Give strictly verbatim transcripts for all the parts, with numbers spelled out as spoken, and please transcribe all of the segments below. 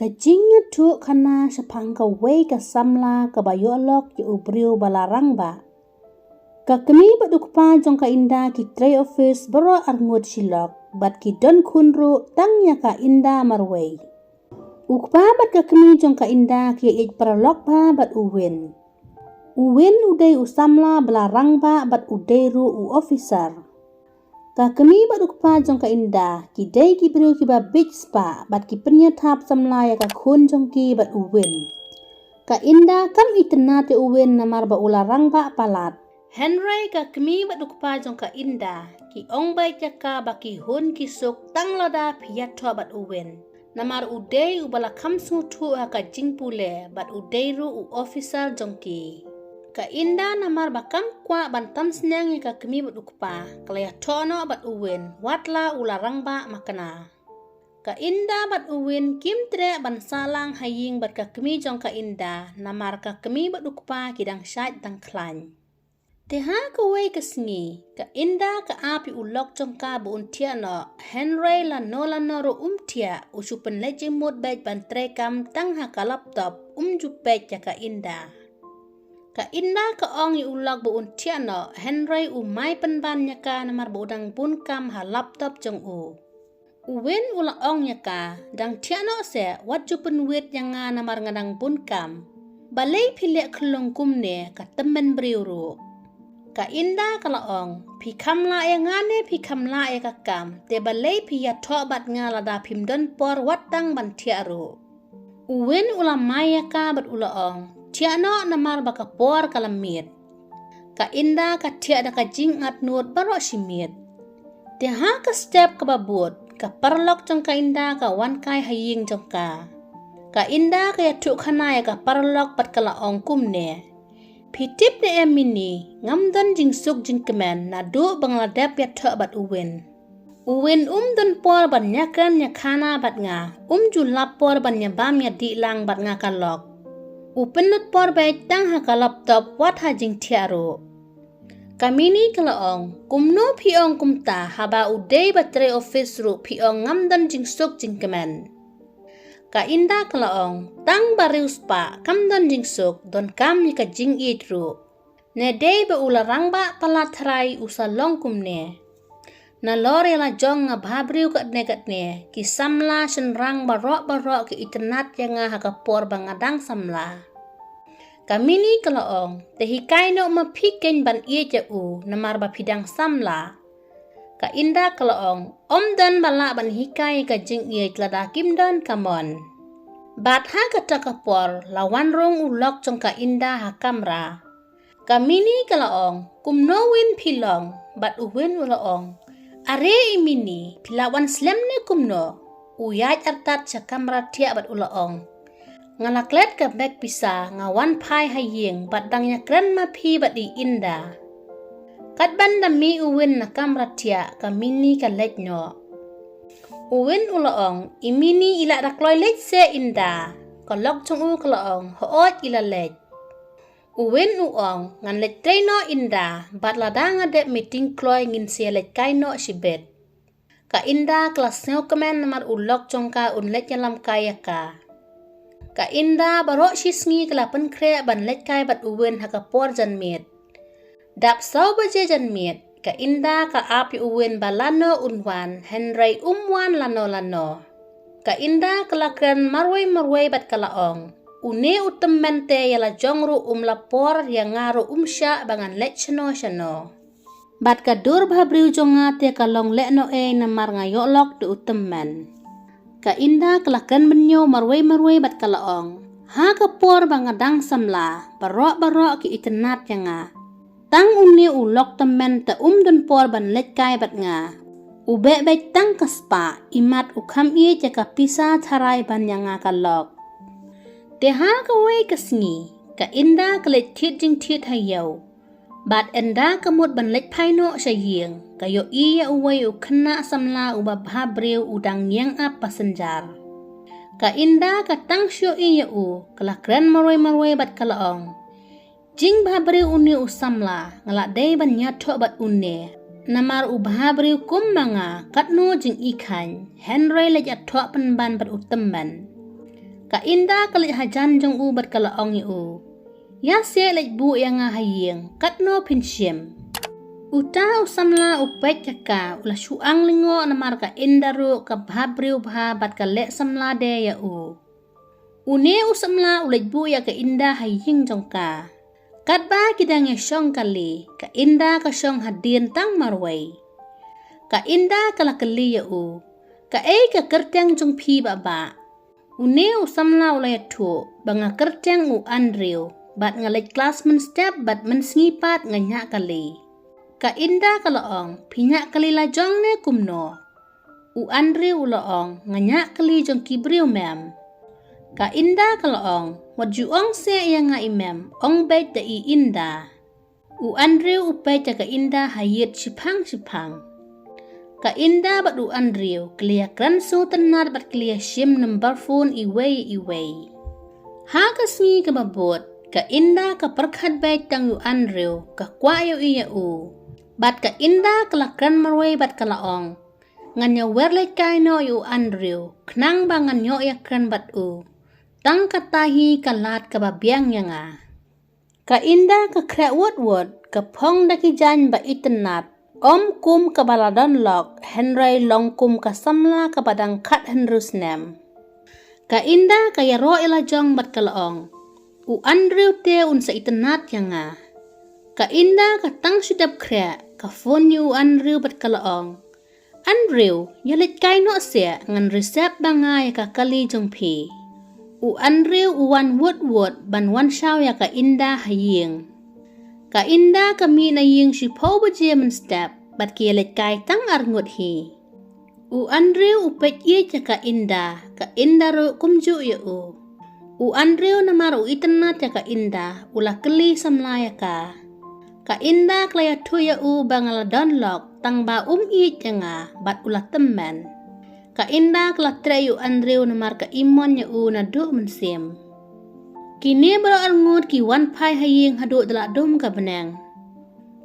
Ka jingïathuh khana shaphang kawei ka samla kaba ïoh lok ïa u briew ba la rangbah. Ka kmie bad u kpa jong ka Inda ki trei office baroh arngut shilok, bad ki don khun ruh tang ïa ka Inda marwei. U kpa bad ka kmie jong ka Inda ki ïeit paralok bha bad u Win. U Win u dei u samla ba la rangbah bad u dei ruh u officer. Ka kmie bad u kpa jong ka Inda ki dei ki briew kiba bit spah bad ki pynïathap samla ïa ka khun jong ki bad u Win. Ka Inda kam itynnad ïa u Win namar ba u la rangbah palat. Hynrei ka kmie bad u kpa jong ka Inda ki ong beit ïa ka ba ki hun ki suk tang lada phi ïathoh bad u Win. Namar u dei uba la kham sngewthuh ha ka jingpule bad u dei ruh u officer jong ki. Ka Inda namar ba kam kwah ban tam sniang ïa ka kmie bad u kpa, ka la ïathoh noh bad u Win, wat la u la rangbah makna. Ka Inda bad u Win kim treh ban sah lang ha ïing bad ka kmie jong ka Inda, namar ka kmie bad u kpa ki dang shait dang khlaiñ. Te ha kawei ka sngi, ka Inda ka ap ïa u lok jong ka ba un thiah noh, hynrei lano lano ruh um thiah, u shu pynleit jingmut beit ban trei kam tang ha ka laptop, um ju peit ïa ka Inda. Ka Inda ka ong ïa u lok ba un thiah noh, hynrei u mai pynban ïa ka namar ba u dang bun kam ha laptop jong u. U Win u la ong ïa ka, dang thiah noh seh, wat ju pynwit ïa nga namar nga dang bun kam. Balei phi leh khyllung kumne, ka tymmen briew ruh. Ka Inda ka la ong, phi kham lah ïa nga ne phi kham lah ïa ka kam, te balei phi ïathoh bad nga lada phim don por wat tang ban thiah ruh. U Win u la mai ïa ka bad u la ong, thiah noh namar ba ka por ka la miet. Ka Inda ka thiah da ka jingatnud baroh shi miet. Te ha ka step kaba bud, ka paralok jong ka Inda ka wan kai ha ïing jong ka. Ka Inda ka ïathuh khana ïa ka paralok bad ka la ong kumne. Phi tip ne em Mini, ngam don jingsuk jingkmen naduh ba nga la dep ïathoh bad u Win. U Win um don por ban ïakren ïakhana bad nga, um ju lap por ban ïabam ïadih lang bad nga ka lok. U pynlut por beit tang ha ka laptop wat ha jingthiah ruh. Ka Mini ka la ong, kumno phi ong kumta haba u dei ba trei office ruh phi ong ngam don jingsuk jingkmen. Ka Inda ka la ong, tang ba riewspah kam don jingsuk, donkam ïa ka jingïeit ruh. Ne dei ba u la rangbah palat tharai u sa long kumne. Nalor ïa la jong nga bhabriew katne katne, ki samla shynrang baroh baroh ki itynnad ïa nga ha ka por ba nga dang samla. Ka Mini ka la ong, te hikai noh ma phi keiñ ban ïeit ïa u, namar ba phi dang samla. Ka Inda ka la ong, ym don ba lah ban hikai ïa ka jingïeit lada kim don ka mon. Bad ha kata ka por, la wan rung u lok jong ka Inda ha kamra. Ka Mini ka la ong, kumno Win phi long, bad u Win u la ong. Are i Mini, phi la wan slem ne kumno, u ïaid artat sha kamra thiah bad u la ong. Nga la klet ka beg pisa, nga wan phai ha ïing, bad dang ïakren ma phi bad i Inda. Katba da mih u Win na kamra thiah, ka Mini ka leit noh. U Win u la ong, i Mini i la da kloi leit seh Inda. Ka lok jong u ka la ong, hooid i la leit. U Win u ong, ngan leit trei noh Inda, bad lada nga dep meeting kloi ngin sa leit kai noh shibit. Ka Inda ka la sngewkmen namar u lok jong ka un leit ïalam kai ïa ka. Ka Inda baroh shi sngi ka la pynkhreh ban leit kai bad u Win ha ka por janmiet. Dap saw baje janmiet, ka Inda ka ap ïa u Win ba lano un wan, hynrei um wan lano lano. Ka Inda ka la kren marwei marwei bad ka la ong. Une u tymmen te ïa la jong ruh um la por ïa nga ruh um shah ba ngan leit shano shano. Bad ka dur bhabriew jong nga te ka long lehnohei namar nga ïoh lok da u tymmen. Ka Inda ka la kren mynñiew marwei marwei bad ka la ong. Ha ka por ba nga dang samla, baroh baroh ki itynnad ïa nga. Tang une u lok tymmen te um don por ban leit kai bad nga. U beh beit tang ka spah, imat u kham ïeit ïa ka pisa tharai ban ïa nga ka lok. Te ha kawei ka sngi, ka Inda ka leit thied jingthied ha ïew. Bad ynda ka mut ban leit phai noh sha ïing, ka ïohi ïa uwei u khynnah samla uba bhabriew u dang ïeng ap passenger. Ka Inda ka tang shu ïohi ïa u, ka la kren marwei marwei bad ka la ong. Jingbhabriew une u samla, nga la dei ban ïathoh bad une. Namar u bhabriew kum ma nga, katno jingïkhaiñ, hynrei leit ïathoh pynban bad u tymmen. Ka Inda ka leit hajan jong u bad ka la ong ïa u, ïa seh leit buh ïa nga ha ïing, katno phin shim. Uta u samla u peit ïa ka, u la shu ang lyngngoh namar ka Inda ruh ka bha briew bha bad ka leh samla de ïa u. Une u samla u leit buh ïa ka Inda ha ïing jong ka. Katba ki dang ïa shong kali, ka Inda ka shong hadien tang marwei. Ka Inda ka la kylli ïa u, kaei ka kyrteng jong phi bah bah? Une u samla u la ïathuh ba nga kyrteng u Andrew, bad nga leit klas mynstep bad mynsngi pat nga ñiah kali. Ka Inda ka la ong, phi ñiah kali lajong ne kumno? U Andrew u la ong, nga ñiah kali jong ki briew mem. Ka Inda ka la ong, wat ju ong seh ïa nga i mem, ong beit da i Inda. U Andrew u peit ïa ka Inda ha ïit shiphang shiphang. Ka Inda bad u Andrew ki la ïakren sngewtynnat bad ki la ïashim number phone iwei iwei. Ha ka sngi kaba bud, ka Inda ka pyrkhat beit tang ïa u Andrew, ka kwah ïohi ïa u. Bad ka Inda ka la kren marwei bad ka la ong, ngan ïa wer leit kai noh ïa u Andrew, khnang ba ngan ïoh ïakren bad u. Tang kata hi ka lad kaba biang ïa nga. Ka Inda ka khreh wut wut, ka phong da ki jaiñ ba itynnat, ym kum kaba la don lok, hynrei long kum ka samla kaba dang khathynriew snem. Ka Inda ka ïaroh ïa lajong bad ka la ong, u Andrew te un sa itynnat ïa nga. Ka Inda ka tang shu dep khreh, ka phone ïa u Andrew bad ka la ong, Andrew, ïa leit kai noh seh, ngan reserve ba nga ïa ka kali jong phi. U Andrew u wan wut wut ban wan shaw ïa ka Inda ha ïing. Ka Inda ka mih na ïing shiphew baje mynstep, bad ki ïa leit kai tang arngut hi. U Andrew u peit ïeit ïa ka Inda, ka Inda ruh kumjuh ïa u. U Andrew namar u itynnat ïa ka Inda, u la kylli samla ïa ka. Ka Inda ka la ïathuh ïa u ba nga la don lok, tang ba um ïeit ïa nga, bad u la tymmen. Ka Inda ka la treh ïa u Andrew namar ka imon ïa u naduh mynsiem. Kine baroh arngut ki wan phai ha ïing haduh da la dum ka bneng.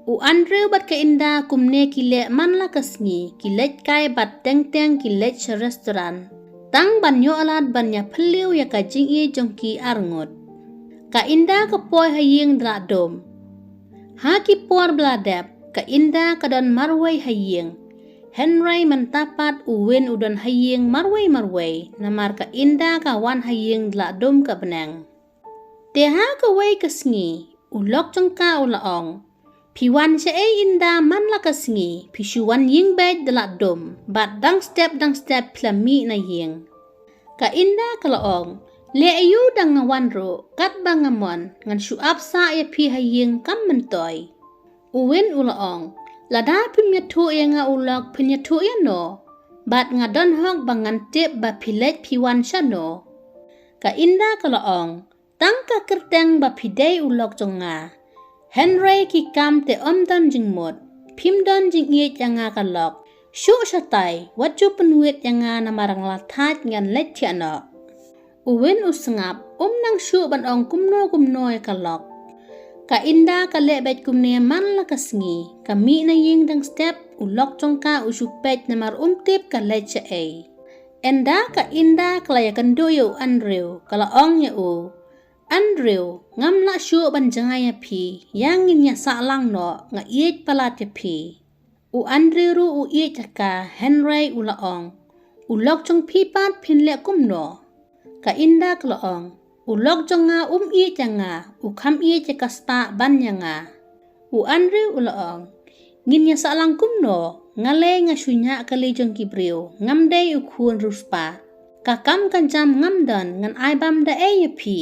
U Andrew bad ka Inda kumne ki leh man la ka sngi, ki leit kai bad teng teng ki leit sha restaurant. Tang ban ïoh lad ban ïa phylliew ïa ka jingïeit jong ki arngut. Ka Inda ka poi ha ïing da la dum. Ha ki por ba la dep, ka Inda ka don marwei ha ïing. Hynrei mynta pat u Win u don ha ïing marwei marwei, namar ka Inda ka wan ha ïing da la dum ka bneng. Te ha kawei ka sngi, u lok jong ka u la ong, phi wan shaei Inda man la ka sngi, phi shu wan ïing beit da la dum, bad dang step dang step phi la mih na ïing. Ka Inda ka la ong, leh aiu dang nga wan ruh, katba nga mon, ngan shu ap sah ïa phi ha ïing kam myntoi. U Win u la ong, lada phim ïathuh ïa nga u lok phin ïathuh ïano, bad nga don hok ba ngan tip ba phi leit phi wan shano. Ka Inda ka la ong, tang ka kyrteng ba phi dei u lok jong nga. Hynrei ki kam te ym don jingmut, phim don jingïeit ïa nga ka lok. Shuh shatai, wat ju pynwit ïa nga namar nga la thait ngan leit thiah noh. U Win u sngap, um nang shuh ban ong kumno kumno ïa ka lok. Ka Inda ka leh beit kumne man la ka sngi, ka mih na ïing dang step, u lok jong ka u shu peit namar um tip ka leit shaei. Ynda ka Inda ka la ïakynduh ïa u Andrew, ka la ong ïa u, Andrew, ngam lah shuh ban jngai ïa phi, ïa ngin ïa sah lang noh, nga ïeit palat ïa phi. U Andrew ruh u ïeit ïa ka, hynrei u la ong, u lok jong phi pat phin leh kumno? Ka Inda ka la ong, u lok jong nga um ïeit ïa nga, u kham ïeit ïa ka stah ban ïa nga. U Andrew u la ong, ngin ïa sah lang kumno, nga lei nga shu ñiah kali jong ki briew, ngam dei u khun riewspah. Ka kam ka jam ngam don, ngan ai bam da ei ïa phi.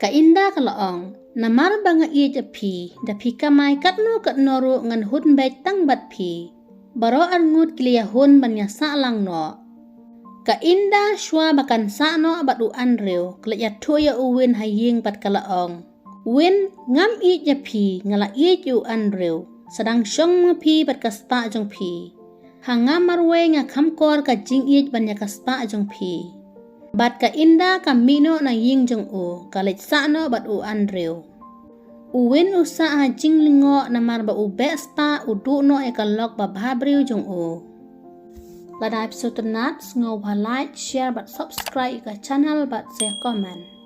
Ka Inda ka la ong, namar ba nga ïeit ïa phi, da phi kamai katno katno ruh ngan hun beit tang bad phi. Baroh arngut ki la ïa hun ban ïa sah lang noh. Ka Inda shuwa ba kan sah noh bad u Andrew, ka la ïathuh ïa u Win ha ïing bad ka la ong, Win, ngam ïeit ïa phi, nga la ïeit ïa u Andrew, sa dang shong ma phi bad ka stah jong phi. Ha nga marwei nga kham kor ka jingïeit ban ïa ka stah jong phi. Bad ka Inda ka mih noh na ïing jong u, ka leit sah noh bad u Andrew. U Win u sah ha jinglyngngoh namar ba u beh stah u duh noh ïa ka lok ba bha briew jong u. Lada phi sngewtynnat, sngewbha like, share bad subscribe ïa ka channel bad sa comment.